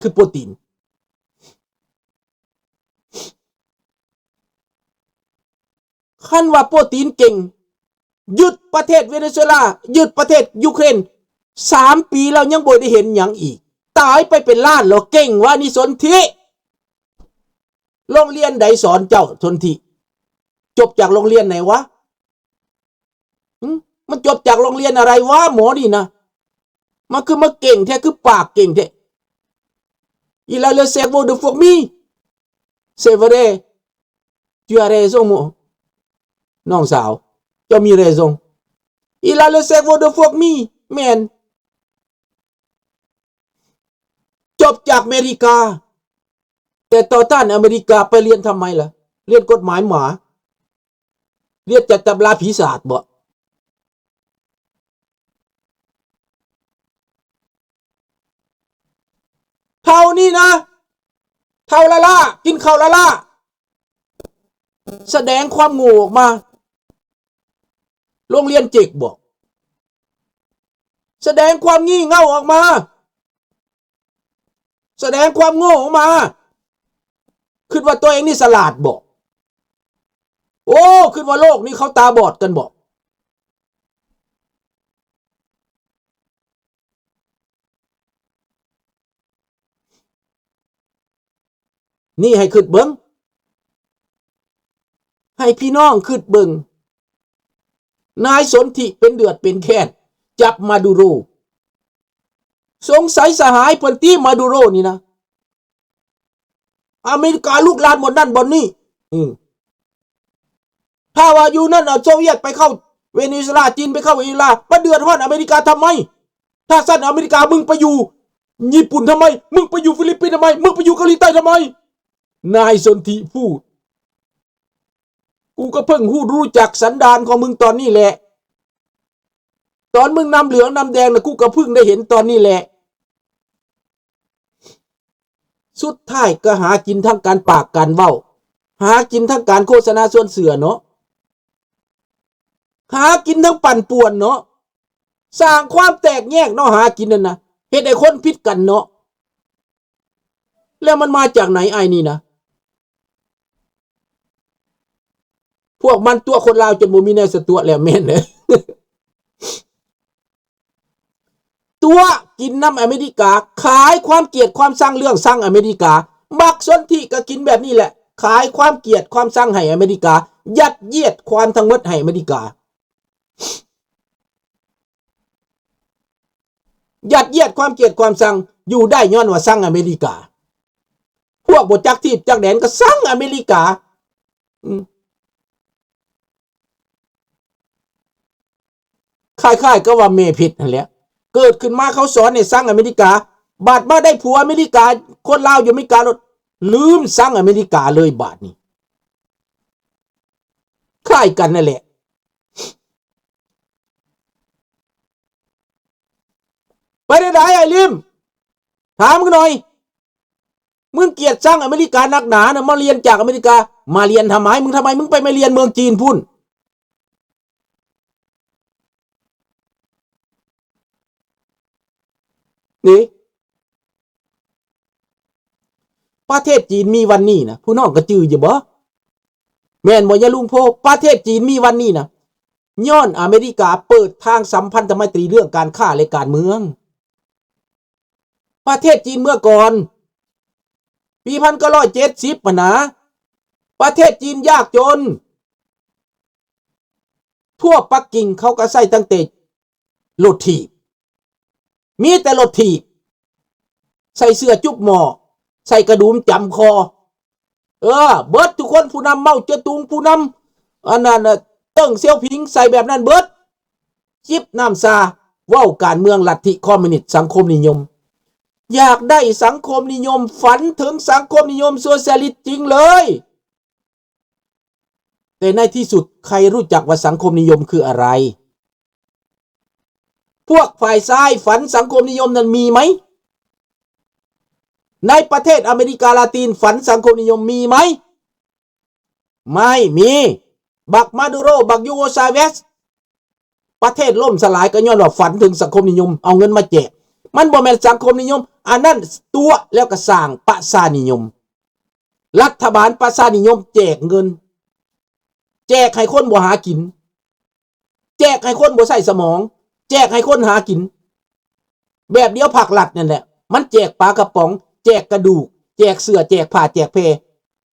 ຄືປູຕິນ. ຄັນວ່າປູຕິນເກັ່ງ ຍຶດປະເທດເວເນຊູເອລາ ຍຶດປະເທດຢູເຄຣນ ສາມປີແລ້ວ ຍັງບໍ່ໄດ້ເຫັນຫຍັງອີກ. ຕາຍໄປເປັນລ້ານແລ້ວ ເກັ່ງວະນີ້ ສົນທິ. ໂຮງຮຽນໃດສອນເຈົ້າ ສົນທິ? ຈົບຈາກໂຮງຮຽນໃດວະ? ຫຶ? ມັນຈົບຈາກໂຮງຮຽນອະໄລວະ ໝໍນີ້ນະ? ມັນຄືມາເກັ່ງແທ້ ຄືປາກເກັ່ງແທ້. Il a le cerveau de fourmi. C'est vrai. Tu as raison, mon, ນ້ອງສາວ ເຈົ້າມີ raison. Il a le cerveau de fourmi. ແມ່ນ. ຈົບຈາກອາເມລິກາ ແຕ່ຕໍ່ຕ້ານອາເມລິກາໄປຮຽນທຳໄມລະ? ຮຽນກົດໝາຍໝາ? ຮຽນຈາກຕຳລາຜີສາດບໍ? ເທົ່ານີ້ນະ ເຖົ້າລ້າໆ ກິນເຂົ້າລ້າໆ ສະແດງຄວາມໂງ່ອອກມາ. ໂຮງຮຽນເຈັກບໍ? ສະແດງຄວາມງີ່ເຫງົ້າອອກມາ. ສະແດງຄວາມໂງ່ອອກມາ. ຄິດວ່າຕົວເອງນີ້ສະຫຼາດບໍ? ໂອ້ ຄິດວ່າໂລກນີ້ເຂົາຕາບອດກັນບໍ? ນີ້ໃຫ້ຄິດເບິ່ງ ໃຫ້ພີ່ນ້ອງຄິດເບິ່ງ. ນາຍສົນທິເປັນເດືອດເປັນແຄ້ນ ຈັບມາດູໂຣ. ສົງໄສສະຫາຍເພິ່ນຕິ ມາດູໂຣນີ້ນະ. ອາເມລິກາລຸກລານບ່ອນນັ້ນບ່ອນນີ້. ອືມ. ຖ້າວ່າຢູ່ນັ້ນ ອາ ໂຊວຽດໄປເຂົ້າເວເນຊູເອລາ, ຈີນໄປເຂົ້າເວເນຊູເອລາ, ມາເດືອດຮ້ອນອາເມລິກາທຳໄມ? ຖ້າຊັ້ນອາເມລິກາ ມຶງໄປຢູ່ຍີ່ປຸ່ນທຳໄມ? ມຶງໄປຢູ່ຟີລິບປິນທຳໄມ? ມຶງໄປຢູ່ເກົາຫຼີໃຕ້ທຳໄມ? ນາຍສົນທິພູດ. ກູກໍເພິ່ງຮູ້ ຮູ້ຈັກສັນດານຂອງມຶງຕອນນີ້ແຫຼະ. ຕອນມຶງນ້ຳເຫຼືອງນ້ຳແດງນະ ກູກໍເພິ່ງໄດ້ເຫັນຕອນນີ້ແຫຼະ. ສຸດທ້າຍກໍຫາກິນທາງການປາກການເວົ້າ, ຫາກິນທາງການໂຄສະນາຊວນເຊື່ອເນາະ, ຫາກິນທາງປັ່ນປ່ວນເນາະ, ສ້າງຄວາມແຕກແຍກເນາະ, ຫາກິນນັ້ນນະ, ເຮັດໃຫ້ຄົນຜິດກັນເນາະ. ແລ້ວມັນມາຈາກໃນອ້າຍນີ້ນະ? ພວກມັນຕົວະຄົນລາວຈົນບໍ່ມີແນວຊິຕົວະແລ້ວ ແມ່ນເດ້. ຕົວະກິນນຳອາເມລິກາ, ຂາຍຄວາມກຽດຄວາມຊັງເລື່ອງຊັງອາເມລິກາ. ບັກສົນທິກໍກິນແບບນີ້ແຫຼະ, ຂາຍຄວາມກຽດຄວາມຊັງໃຫ້ອາເມລິກາ, ຍັດຢຽດຄວາມທັງໝົດໃຫ້ອາເມລິກາ. ຍັດຢຽດຄວາມກຽດຄວາມຊັງ ຢູ່ໄດ້ຍ້ອນວ່າຊັງອາເມລິກາ. ພວກບໍ່ຈັກທີບຈັກແດນກໍຊັງອາເມລິກາ. ອືມ. ຄ້າຍໆກັບວ່າແມ່ເພັດຫັ້ນແຫຼະ. ເກີດຂຶ້ນມາເຂົາສອນໃຫ້ຊັງອາເມລິກາ, ບາດມາໄດ້ຜົວອາເມລິກາ, ຄົນລາວຢູ່ອາເມລິກາໂລດ ລືມຊັງອາເມລິກາເລີຍບາດນີ້. ຄ້າຍກັນນັ້ນແຫຼະ. ໄປແນວໃດອ້າຍລິມ? ຖາມມຶງໜ່ອຍ. ມຶງກຽດຊັງອາເມລິການັກໜານະ, ມາຮຽນຈາກອາເມລິກາ, ມາຮຽນທຳໄມ? ມຶງ ທຳໄມມຶງໄປມາຮຽນເມືອງຈີນພຸ້ນ? ນີ້ ປະເທດຈີນມີວັນນີ້ນະ, ຜູ້ນ້ອງກໍຈື່ຢູ່ບໍ່? ແມ່ນບໍ່ຍາລຸງໂພ? ປະເທດຈີນມີວັນນີ້ນະ ຍ້ອນອາເມລິກາເປີດທາງສຳພັນທຳໄມຕຣີເລື່ອງການຄ້າ ແລະ ການເມືອງ. ປະເທດຈີນເມື່ອກ່ອນ ປີພັນເກົ້າຮ້ອຍເຈັດສິບຫັ້ນນະ, ປະເທດຈີນຍາກຈົນ, ທົ່ວປັກກິ່ງເຂົາກໍໃຊ້ຕັ້ງແຕ່ລົດຖີບ, ມີແຕ່ລົດຖີບ, ໃສ່ເສື້ອຈຸບໝໍ້, ໃສ່ກະດຸມຈຳຄໍ. ເອີ ເບິດທຸກຄົນ, ຜູ້ນຳເມົາເຈືອຕຸງ, ຜູ້ນຳອັນນັ້ນ ເຕີງຊຽວຜິງ ໃສ່ແບບນັ້ນເບິດ, ຈິບນ້ຳຊາ, ເວົ້າການເມືອງລັດທິຄອມມູນິດ ສັງຄົມນິຍົມ. ຢາກໄດ້ສັງຄົມນິຍົມ, ຝັນເຖິງສັງຄົມນິຍົມໂຊຊຽລິດຈິງເລີຍ. ແຕ່ໃນທີ່ສຸດ ໃຄຮູ້ຈັກວ່າສັງຄົມນິຍົມຄືອະໄລ? ພວກຝ່າຍຊ້າຍຝັນສັງຄົມນິຍົມນັ້ນມີໄໝ? ໃນປະເທດອາເມລິກາລາຕິນຝັນສັງຄົມນິຍົມມີໄໝ? ໄມ່ມີ. ບັກມາດູໂຣ, ບັກຢູໂກຊາເວສ, ປະເທດລົ້ມສະຫຼາຍກໍຍ້ອນວ່າຝັນເຖິງສັງຄົມນິຍົມ, ເອົາເງິນມາແຈກ. ມັນບໍ່ແມ່ນສັງຄົມນິຍົມ, ອັນນັ້ນຕົວະແລ້ວກໍສ້າງປະຊານິຍົມ. ລັດຖະບານປະຊານິຍົມແຈກເງິນ, ແຈກໃຫ້ຄົນບໍ່ຫາກິນ, ແຈກໃຫ້ຄົນບໍ່ໃຊ້ສະໝອງ, ແຈກໃຫ້ຄົນຫາກິນ. ແບບດຽວພາກລັດນັ້ນແຫຼະ, ມັນແຈກປາກະປ໋ອງ, ແຈກກະດູກ, ແຈກເສື້ອ, ແຈກຜ້າ, ແຈກແພ.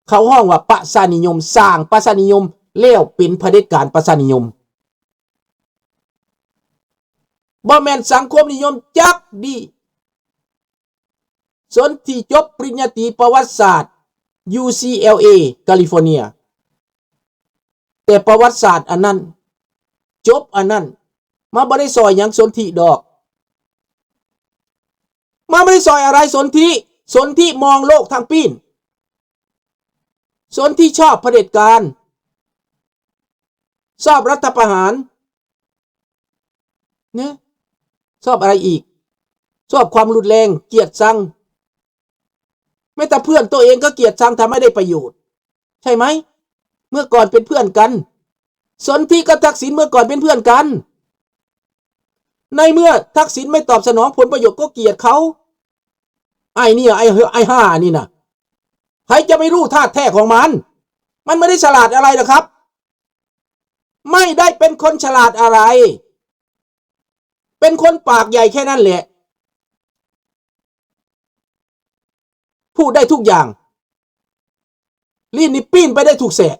ເຂົາຮ້ອງວ່າປະຊານິຍົມ, ສ້າງປະຊານິຍົມ ແລ້ວເປັນຜະເດັດການປະຊານິຍົມ. ບໍ່ແມ່ນສັງຄົມນິຍົມຈັກດີ້. ສົນທິຈົບປະລິນຍາຕີປະຫວັດສາດ ຢູ ຊີ ແອລ ເອ ກາລິຟໍເນຍ, ແຕ່ປະຫວັດສາດອັນນັ້ນ, ຈົບອັນນັ້ນ, ມາບໍ່ໄດ້ຊ່ອຍຫຍັງສົນທິດອກ. ມາບໍ່ໄດ້ຊ່ອຍອະໄລສົນທິ. ສົນທິມອງໂລກທາງປີ້ນ. ສົນທິຊອບຜະເດັດການ, ຊອບລັດຖະປະຫານ ນະ, ຊອບອະໄລອີກ? ຊອບຄວາມຮຸນແຮງ, ກຽດຊັງ. ແມ້ແຕ່ເພື່ອນຕົວເອງກໍກຽດຊັງ ຖ້າໄມ່ໄດ້ປະໂຫຍດ, ໃຊ່ໄໝ? ເມື່ອກ່ອນເປັນເພື່ອນກັນ, ສົນທິກັບທັກສິນເມື່ອກ່ອນເປັນເພື່ອນກັນ. ໃນເມື່ອທັກສິນໄມ່ຕອບສະໜອງຜົນປະໂຫຍດກໍກຽດເຂົາ. ໄອ້ນີ້ ໄອ້ ໄອ້ຫ້ານີ້ນະ, ໃຜຈະໄປຮູ້ທາດແທ້ຂອງມັນ? ມັນໄມ່ໄດ້ສະຫຼາດອະໄລດອກຄັບ. ໄມ່ໄດ້ເປັນຄົນສະຫຼາດອະໄລ, ເປັນຄົນປາກໃຫຍ່ແຄ່ນັ້ນແຫຼະ, ພູດໄດ້ທຸກຢ່າງ, ລີ້ນນີ້ປີ້ນໄປໄດ້ທຸກແສກ,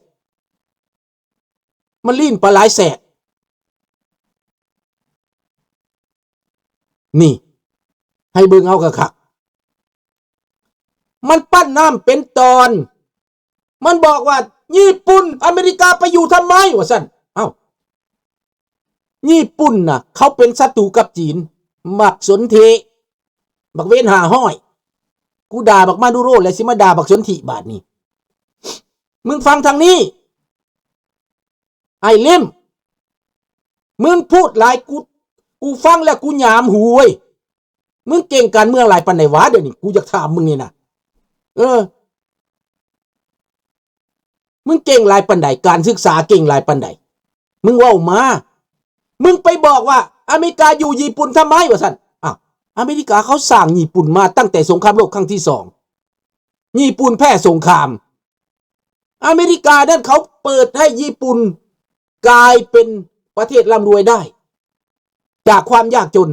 ມັນລີ້ນໄປຫຼາຍແສກ. ນີ້ ໃຫ້ເບິ່ງເອົາຄັກໆ. ມັນປັ້ນນ້ຳເປັນຕອນ. ມັນບອກວ່າ ຍີ່ປຸ່ນ ອາເມລິກາໄປຢູ່ທຳໄມ ວ່າຊັ້ນ. ເອົ້າ ຍີ່ປຸ່ນນະ ເຂົາເປັນສັດຕູກັບຈີນ. ບັກສົນທິ ບັກເວນຫ້າຮ້ອຍ ກູດ່າບັກມາດູໂຣ ແລ້ວຊິມາດ່າບັກສົນທິບາດນີ້. ມຶງຟັງທາງນີ້ ອ້າຍລິມ, ມຶງພູດຫຼາຍ ກູ ກູຟັງແລ້ວກູຫຍາມຫູເວີຍ. ມຶງເກັ່ງການເມືອງຫຼາຍປານໃດຫວາ? ດຽວນີ້ກູຢາກຖາມມຶງນີ້ນະ. ເອີ ມຶງເກັ່ງຫຼາຍປານໃດ? ການສຶກສາເກັ່ງຫຼາຍປານໃດ? ມຶງເວົ້າມາ. ມຶງໄປບອກວ່າ ອາເມລິກາຢູ່ຍີ່ປຸ່ນທຳໄມ ວ່າຊັ້ນ. ອ້າວ ອາເມລິກາເຂົາສ້າງຍີ່ປຸ່ນມາຕັ້ງແຕ່ສົງຄາມໂລກຄັ້ງທີສອງ. ຍີ່ປຸ່ນແພ້ສົງຄາມ. ອາເມລິການັ້ນເຂົາເປີດໃຫ້ຍີ່ປຸ່ນກາຍເປັນປະເທດລ່ຳລວຍໄດ້ ຈາກຄວາມຍາກຈົນ.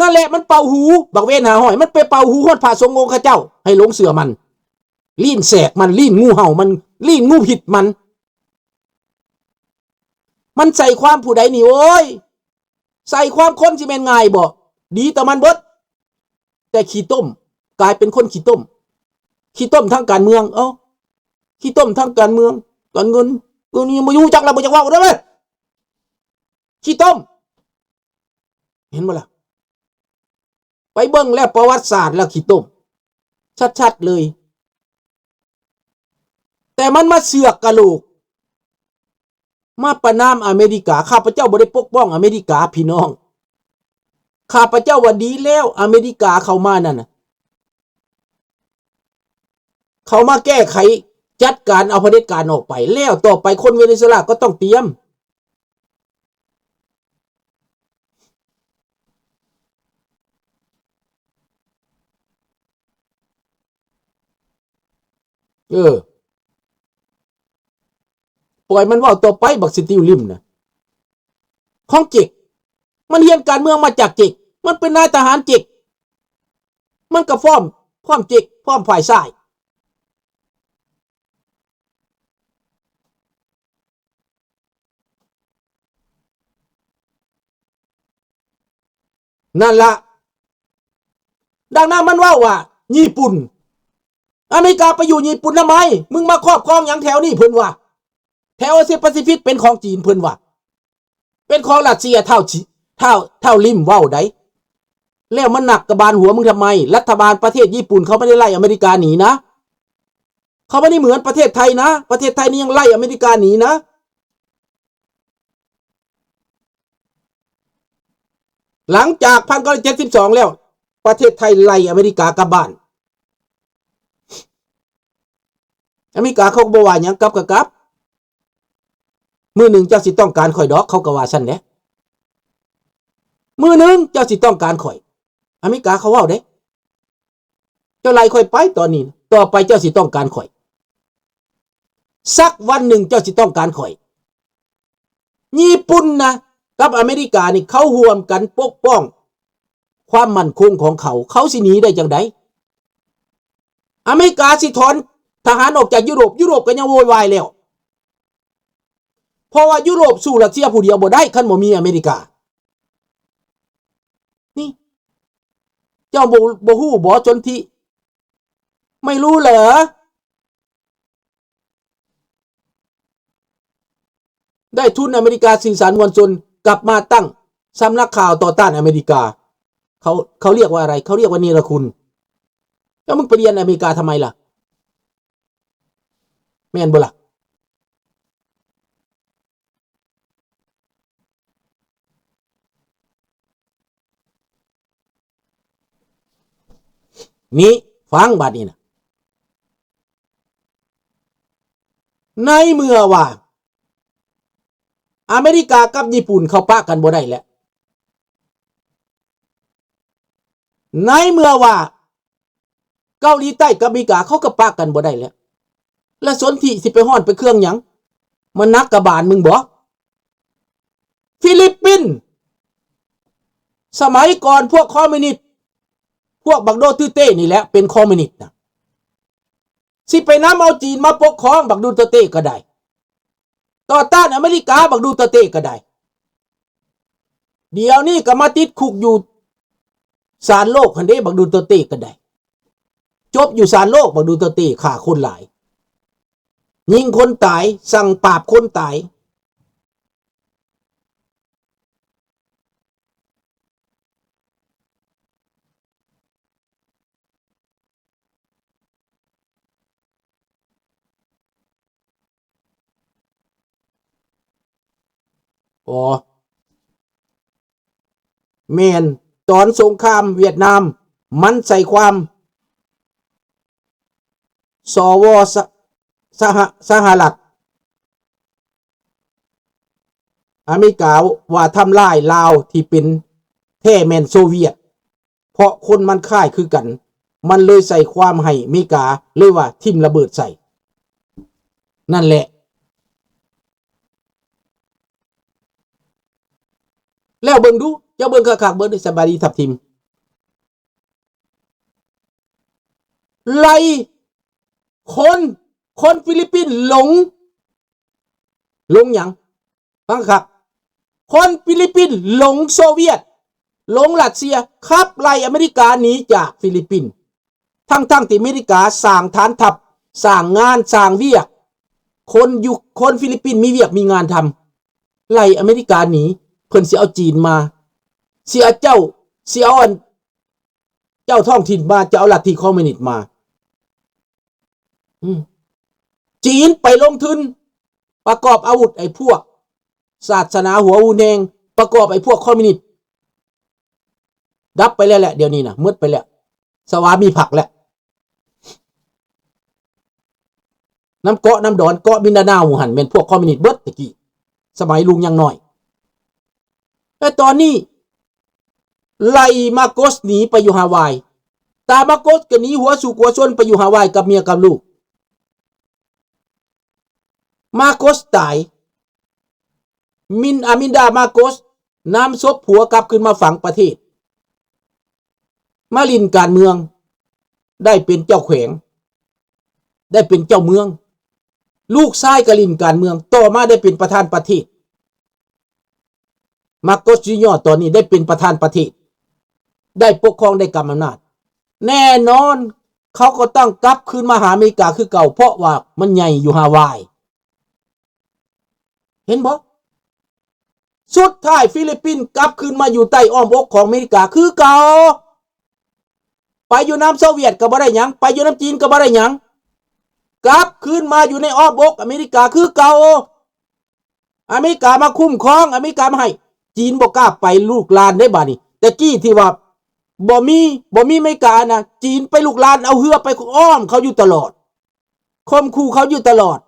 ນັ້ນແຫຼະ ມັນເປົ່າຫູ ບັກເວນຫ້າຮ້ອຍ ມັນໄປເປົ່າຫູຮອດພະສົງອົງຂະເຈົ້າ ໃຫ້ຫຼົງເຊື່ອມັນ. ລີ້ນແສກມັນ, ລີ້ນງູເຫົ່າມັນ, ລີ້ນງູພິດມັນ. ມັນໃສ່ຄວາມຜູ້ໃດນີ້ ໂອ້ຍ ໃສ່ຄວາມຄົນຊິແມ່ນງ່າຍບໍ? ດີຕໍ່ມັນເບິດ. ແຕ່ຂີ້ຕົມ, ກາຍເປັນຄົນຂີ້ຕົມ. ຂີ້ຕົມທາງການເມືອງ. ເອົ້າ ຂີ້ຕົມທາງການເມືອງ ການເງິນ. ເອີ ນີ້ບໍ່ຮູ້ຈັກແລ້ວ ບໍ່ຢາກເວົ້າເດີ້ເວີຍ. ຂີ້ຕົມ. ເຫັນບໍ່ລະ? ໄປເບິ່ງແລ້ວປະຫວັດສາດແລ້ວຂີ້ຕົມ ຊັດໆເລີຍ. ແຕ່ມັນມາເຊືອກກະໂຫຼກ ມາປະນາມອາເມລິກາ. ຂ້າພະເຈົ້າບໍ່ໄດ້ປົກປ້ອງອາເມລິກາ ພີ່ນ້ອງ. ຂ້າພະເຈົ້າວ່າດີແລ້ວ ອາເມລິກາເຂົ້າມານັ້ນນະ. ເຂົ້າມາແກ້ໄຂ ຈັດການເອົາຜະເດັດການອອກໄປ ແລ້ວຕໍ່ໄປຄົນເວເນຊູເອລາກໍຕ້ອງຕຽມ. ເອີ ປ່ອຍມັນເວົ້າຕໍ່ໄປ ບັກສະຕິວລິມນະ. ຂອງເຈັກ. ມັນຮຽນການເມືອງມາຈາກເຈັກ. ມັນເປັນນາຍທະຫານເຈັກ. ມັນກໍພ້ອມ, ພ້ອມເຈັກ, ພ້ອມຝ່າຍຊ້າຍ. ນັ້ນລະ. ດັ່ງນັ້ນມັນເວົ້າວ່າ ຍີ່ປຸ່ນ ອາເມລິກາໄປຢູ່ຍີ່ປຸ່ນທຳໄມ? ມຶງມາຄອບຄອງຫຍັງແຖວນີ້ ເພິ່ນວ່າ. ແຖວເອເຊຍປາຊີຟິກເປັນຂອງຈີນ ເພິ່ນວ່າ. ເປັນຂອງຣັດເຊຍ. ທ້າວ ທ້າວ ທ້າວລິມເວົ້າໄດ໋. ແລ້ວມານັກກະບານຫົວມຶງທຳໄມ? ລັດຖະບານປະເທດຍີ່ປຸ່ນເຂົາບໍ່ໄດ້ໄລ່ອາເມລິກາໜີນະ. ເຂົາບໍ່ໄດ້ເໝືອນປະເທດໄທນະ. ປະເທດໄທນີ້ຍັງໄລ່ອາເມລິກາໜີນະ. ຫຼັງຈາກພັນເກົ້າຮ້ອຍເຈັດສິບສອງແລ້ວ ປະເທດໄທໄລ່ອາເມລິກາກັບບ້ານ. ອາເມລິກາເຂົາກໍບໍ່ວ່າຫຍັງ ກັບກໍກັບ ມື້ໜຶ່ງເຈົ້າຊິຕ້ອງການຂ້ອຍດອກ ເຂົາກໍວ່າຊັ້ນແຫຼະ ມື້ໜຶ່ງເຈົ້າຊິຕ້ອງການຂ້ອຍ ອາເມລິກາເຂົາເວົ້າເດ້ ເຈົ້າໄລ່ຂ້ອຍໄປຕອນນີ້ ຕໍ່ໄປເຈົ້າຊິຕ້ອງການຂ້ອຍ ສັກວັນໜຶ່ງເຈົ້າຊິຕ້ອງການຂ້ອຍ. ຍີ່ປຸ່ນນະ ກັບອາເມລິການີ້ ເຂົາຮ່ວມກັນປົກປ້ອງຄວາມໝັ້ນຄົງຂອງເຂົາ ເຂົາຊິໜີໄດ້ຈັ່ງໃດ? ອາເມລິກາຊິຖອນທະຫານອອກຈາກຢູໂຣບ ຢູໂຣບກໍຍັງໂວຍວາຍແລ້ວ ເພາະວ່າຢູໂຣບສູ້ຣັດເຊຍຜູ້ດຽວບໍ່ໄດ້ ຄັນບໍ່ມີອາເມລິກາ. ນີ້ ເຈົ້າບໍ່ ບໍ່ຮູ້ບໍ ສົນທິ? ໄມ່ຮູ້ເຫຼືອ? ໄດ້ທຶນອາເມລິກາສື່ສານມວນຊົນ ກັບມາຕັ້ງສຳນັກຂ່າວຕໍ່ຕ້ານອາເມລິກາ. ເຂົາ ເຂົາຮຽກວ່າອະໄລ? ເຂົາຮຽກວ່າເນລະຄຸນ. ແລ້ວມຶງໄປຮຽນອາເມລິກາທຳໄມລະ? ແມ່ນບໍ່ລະ? ນີ້ ຟັງບາດນີ້ນະ ໃນເມື່ອວ່າອາເມລິກາກັບຍີ່ປຸ່ນເຂົາປະກັນບໍ່ໄດ້ແລ້ວ ໃນເມື່ອວ່າເກົາຫຼີໃຕ້ກັບອາເມລິກາເຂົາກໍປະກັນບໍ່ໄດ້ແລ້ວ ແລະ ສົນທິຊິໄປຮ້ອນໄປເຄືອງຫຍັງ? ມັນໜັກກະບານມຶງບໍ? ຟີລິບປິນ ສະໄໝກ່ອນພວກຄອມມິວນິດ ພວກບັກດູເຕີເຕ້ນີ້ແຫຼະເປັນຄອມມິວນິດນະ ຊິໄປນຳເອົາຈີນມາປົກຄອງບັກດູເຕີເຕ້ກໍໄດ້ ຕໍ່ຕ້ານອາເມລິກາບັກດູເຕີເຕ້ກໍໄດ້ ດຽວນີ້ກໍມາຕິດຄຸກຢູ່ສານໂລກຫັ້ນເດ້ ບັກດູເຕີເຕ້ກໍໄດ້ ຈົບຢູ່ສານໂລກ ບັກດູເຕີເຕ້ຂ້າຄົນຫຼາຍ ຍິງຄົນຕາຍ ສັ່ງປາບຄົນຕາຍ. ອໍ ແມ່ນ ຕອນສົງຄາມຫວຽດນາມ ມັນໃສ່ຄວາມ ສວ ສະ ສະຫະ ສະຫະລັດ ອາເມລິກາວ່າທຳລາຍລາວທີ່ເປັນແທ້ແມ່ນໂຊວຽດ ເພາະຄົນມັນຄ້າຍຄືກັນ ມັນເລີຍໃສ່ຄວາມໃຫ້ອາເມລິກາເລີຍວ່າຖິ້ມລະເບີດໃສ່ ນັ້ນແຫຼະ. ແລ້ວເບິ່ງດູ ເຈົ້າເບິ່ງຄັກໆ ເບິ່ງດູ ສະບາຍດີທັບທິມ ໄລ່ຄົນ ຄົນຟີລິບປິນຫຼົງ ຫຼົງຫຍັງ? ຟັງຄັກ ຄົນຟີລິບປິນຫຼົງໂຊວຽດ ຫຼົງຣັດເຊຍ ຂັບໄລ່ອາເມລິກາໜີຈາກຟີລິບປິນ ທັງໆທີ່ອາເມລິກາສ້າງຖານທັບ ສ້າງງານ ສ້າງວຽກ ຄົນຢູ່ ຄົນຟີລິບປິນມີວຽກມີງານທຳ ໄລ່ອາເມລິກາໜີ ເພິ່ນຊິເອົາຈີນມາ ຊິເອົາເຈົ້າ ຊິເອົາອັນ ເຈົ້າທ້ອງຖິ່ນມາ ຈະເອົາລັດທິຄອມມິວນິດມາ ອືມ ຈີນໄປລົງທຶນປະກອບອາວຸດໄອ້ພວກສາດສະໜາຫົວຮຸນແຮງ ປະກອບໄອ້ພວກຄອມມິວນິດ ດັບໄປແລ້ວແຫຼະ ດຽວນີ້ນະ ໝົດໄປແລ້ວ ສະຫວາມີພັກແລ້ວ. ນຳເກາະນຳດອນ ເກາະມິນດານາວຫັ້ນ ແມ່ນພວກຄອມມິວນິດເບິດແຕ່ກີ້ ສະໄໝລຸງຍັງນ້ອຍ ແລະ ຕອນນີ້ໄລ່ມາໂກສໜີໄປຢູ່ຮາວາຍ ຕາມາໂກສກໍໜີຫົວສຸກຫົວຊົນໄປຢູ່ຮາວາຍກັບເມຍກັບລູກ ມາໂກສຕາຍ ມິນ ອາມິນດາ ມາໂກສ ນຳສົບຜົວກັບຄືນມາຝັງປະເທດ ມາຫຼິ້ນການເມືອງ ໄດ້ເປັນເຈົ້າແຂວງ ໄດ້ເປັນເຈົ້າເມືອງ ລູກຊາຍກໍຫຼິ້ນການເມືອງ ຕໍ່ມາໄດ້ເປັນປະທານປະເທດ ມາໂກສ ຈີນຍອ ຕອນນີ້ໄດ້ເປັນປະທານປະເທດ ໄດ້ປົກຄອງ ໄດ້ກຳອຳນາດ ແນ່ນອນ ເຂົາກໍຕ້ອງກັບຄືນມາຫາອາເມລິກາຄືເກົ່າ ເພາະວ່າມັນໃຫຍ່ຢູ່ຮາວາຍ ເຫັນບໍ່? ສຸດທ້າຍຟີລິບປິນກັບຄືນມາຢູ່ໃຕ້ອ້ອມອົກຂອງອາເມລິກາຄືເກົ່າ. ໄປຢູ່ນຳໂຊວຽດກໍບໍ່ໄດ້ຫຍັງ, ໄປຢູ່ນຳຈີນກໍບໍ່ໄດ້ຫຍັງ, ກັບຄືນມາຢູ່ໃນອ້ອມອົກອາເມລິກາຄືເກົ່າ. ອາເມລິກາມາຄຸ້ມຄອງ, ອາເມລິກາມາໃຫ້, ຈີນບໍ່ກ້າໄປລຸກລານເດ້ບາດນີ້. ແຕ່ກີ້ທີ່ວ່າບໍ່ມີ, ບໍ່ມີອາເມລິການະ, ຈີນໄປລຸກລານ, ເອົາເຮືອໄປອ້ອມເຂົາຢູ່ຕະຫຼອດ. ຂົ່ມຂູ່ເຂົາຢູ່ຕະຫຼອດ.